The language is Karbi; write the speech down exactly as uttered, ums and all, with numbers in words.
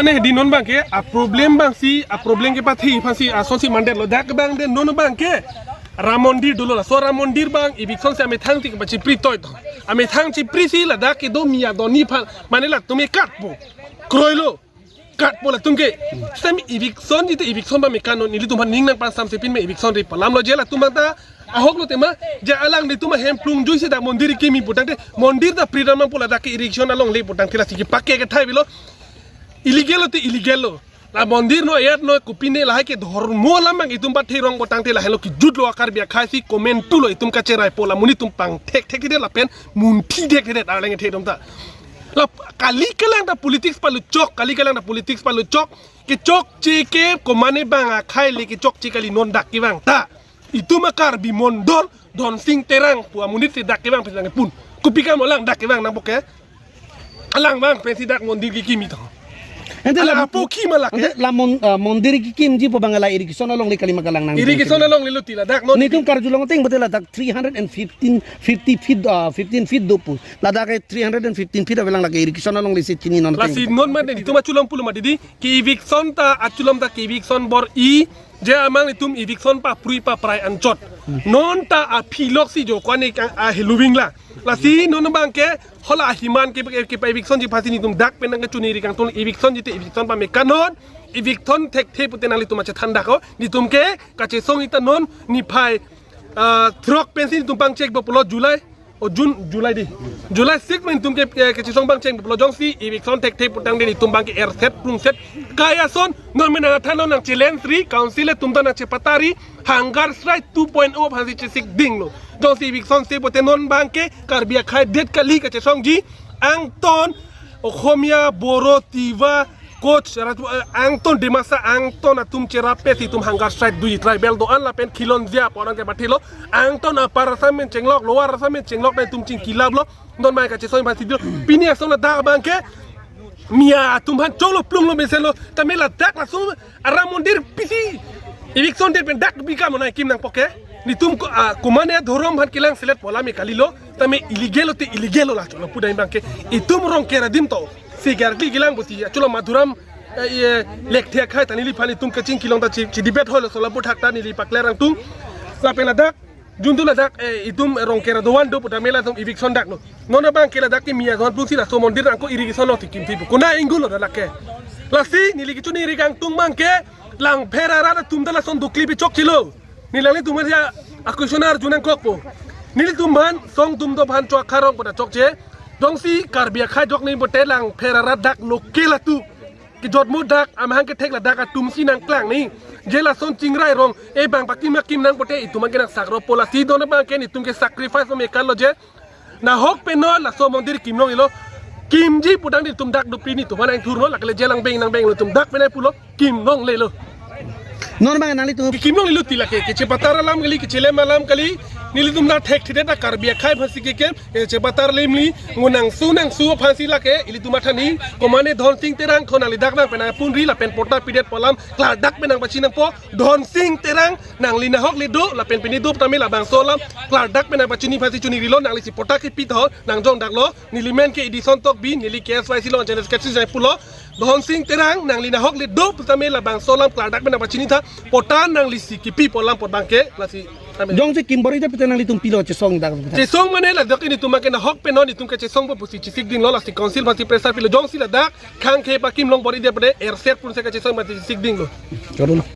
Ne di non abangke a problem abangsi, a problem kepathi aphansi asonsi mandetlo, dak abang de non abangke Ram Mondir dolo, laso Ram Mondir abang eviction si amethang si kepachipri toi to. Amethang chiprisi ladak kedo Miya Doni aphan, mane latum ke katpo. Kroilo. Katpo latum ke. Sami eviction jite eviction abang me kan non, nelitum aphan ning nangpangsamse pin me eviction ri pu alamlo, je latum abang ta ahok lo tema, je alanglitum ahem plung juisi dak mondir kimi putangte, mondir ta pri ram nangpo, ladak ke eviction alongle putangte lasi kepake kethai avelo. Illegal lo te illegal lo. La mondir no, ayat no, kopine, lahai ke dhormo alam abang itum pathe rong putangte lahelo kejutlo, a Karbi akhai si komantulo, itum kacheraipo, la monit atum pangthekthekthedet lapen munthi thekthedet arleng the atum ta. La kali kelang ta politics paluchok, kali kelang ta politics paluchok, kechokche ke komane abang akhai le kechokche kali, non dak kevang ta. Itum a Karbi mondol, Dhonsing Terang pu amonit si dak kevang pensi nangkepun. Kopi kam alang dak kevang nangpo ke? Alang vang pensi dak mondir kekimi to. Ante Alang la apo ki malak ante ke? La mon, ah, mondir kekimji pu abang la irrigation alongle kali ma kalang nang. Irrigation alongle lo ti ladak non. Netum karjulong ateng betul ladak three hundred and fifteen, fifty feet, ah, fifteen feet do pu. Ladak ke three hundred and fifteen feet avelang, lake irrigation alongle si chini non ateng. Lasi non mane itum achulam pulo mati di, ke eviction ta, achulam ta ke eviction bor-i, je amang itum eviction paprui paprai anchot. Non ta aphi lok si jo kwane kang a heluwing la. Lasi non abangke hala ahiman ke, ke, kepa evictionji aphansi netum dak pen nangkachuniri kangtung, eviction jite eviction abang me kan non, eviction thekthe pute nanglitum achethan dak ho, netum ke kachesong ita non niphai, ah, throk pensi netum pangchek bo pulo July, o June, July di. July six pen netum ke, ke, kachesong pangchek bo pulo, jongsi eviction thekthe putangte netum abangke erset prungset kai ason, non me nangthan non, nang challenge ri, council atum ta nangchepatari, hunger strike two point o aphansi chesik dinglo. Jongsi eviction se pute non abangke Karbi akhai det kali kachesongji, angton Okhomia, Boro, Tiwa, Koch, Rajput, eh, angton Dimasa, angton atum cherap pensi itum hunger strike doji, tribal do-an lapen khilonjia pu arang kepathilo, angton Upper Assam pen chenglok, Lower Assam pen chenglok, na itum chingkilaplo, non mai kachesong aphansi do, pini ason ladak abangke, Miya atum aphan cholo plunglo mesenlo, tame ladak laso a Ram Mondir pisi eviction det pen dak bikam onai kim nangpo ke. Netum ko, ah, komane dhorom aphan kelang selet pu alam me kalilo, tame illegal lo te illegal lo la cholo pudai abangke. Itum Rongker adim to. Si gargi gilang buti, achulo Madhuram, eh, eh, lekthe akhai ta neliphan itum kachingkilong ta chi, chi debate holo, sola buthak ta neli pakler angtung. Lapen ladak, juntu ladak, eh, itum Rongker adovan do putame latum eviction daklo. Non abangke ladak ke Miya ason plungsi laso mondir angko irrigation lo tikim tipu. Kona inggulo dak lake. Lasi neli kachuniri kangtung abangke, Langpher arat atum ta lason dokli pi chokchelo. Neli nanglitum aphan ya a question arju nangkokpo. Nelitum aphan song atum do aphan chok kharong pada chokche. Jongsi Karbi akhai jok ni bote Langpher arat dak local atum kejotmo dak amahang kethek ladak atumsi nangklang ni. Je lason chingrai rong, e bang pakim akim nang bote itum abangke nang sakropo, lasi non abangke netum ke sacrifice me kan lo je. Nahok pen non laso mondir kim longlelo. Kimji putangte netum dak dopri, netum aphan nangthurlo, lake le je lang beng nang benglo, netum dak pen ai pulo, kim longlelo. Non abang nanglitum. Kim longlelo ti lake, kechepatar alam kali, kechelem alam kali, nelitum ta thekthedet ta Karbi akhai aphansi kekim, kechepatar lemli, ngunangsu nangsu aphansi lake, ilitum athani, komane Dhonsing Terang ko nangli dak nang pen nangpunri lapen patta pidet pu alam, klardak pen nangpachini nangpo, Dhonsing Terang, nangli nahok le do, lapen pini do tame labangso alam, klardak pen nangpachini aphansi chunirilo, nanglisi patta kepi tho, nangjong daklo, neli men ke Edison Tokbi, neli K S Y C lo, General Secretary jai pulo, Dhonsing Terang, nangli nahok le do, tame labangso alam, klardak pen nangpachini tha, patta nanglisi kepi pu alam pot abangke, lasi, amen. Jongsi kim bor-i det pute nanglitum pilo chesong dak. Chesong mane ladak netum abangke nahok pen non, netum kachesongpo pusi chesik dinglo, lasi council aphansi pressure pilo, jongsi ladak, khang khe pakim long bor-i det pute, erset prungset kachesong aphansi chesik dinglo. Choro lo.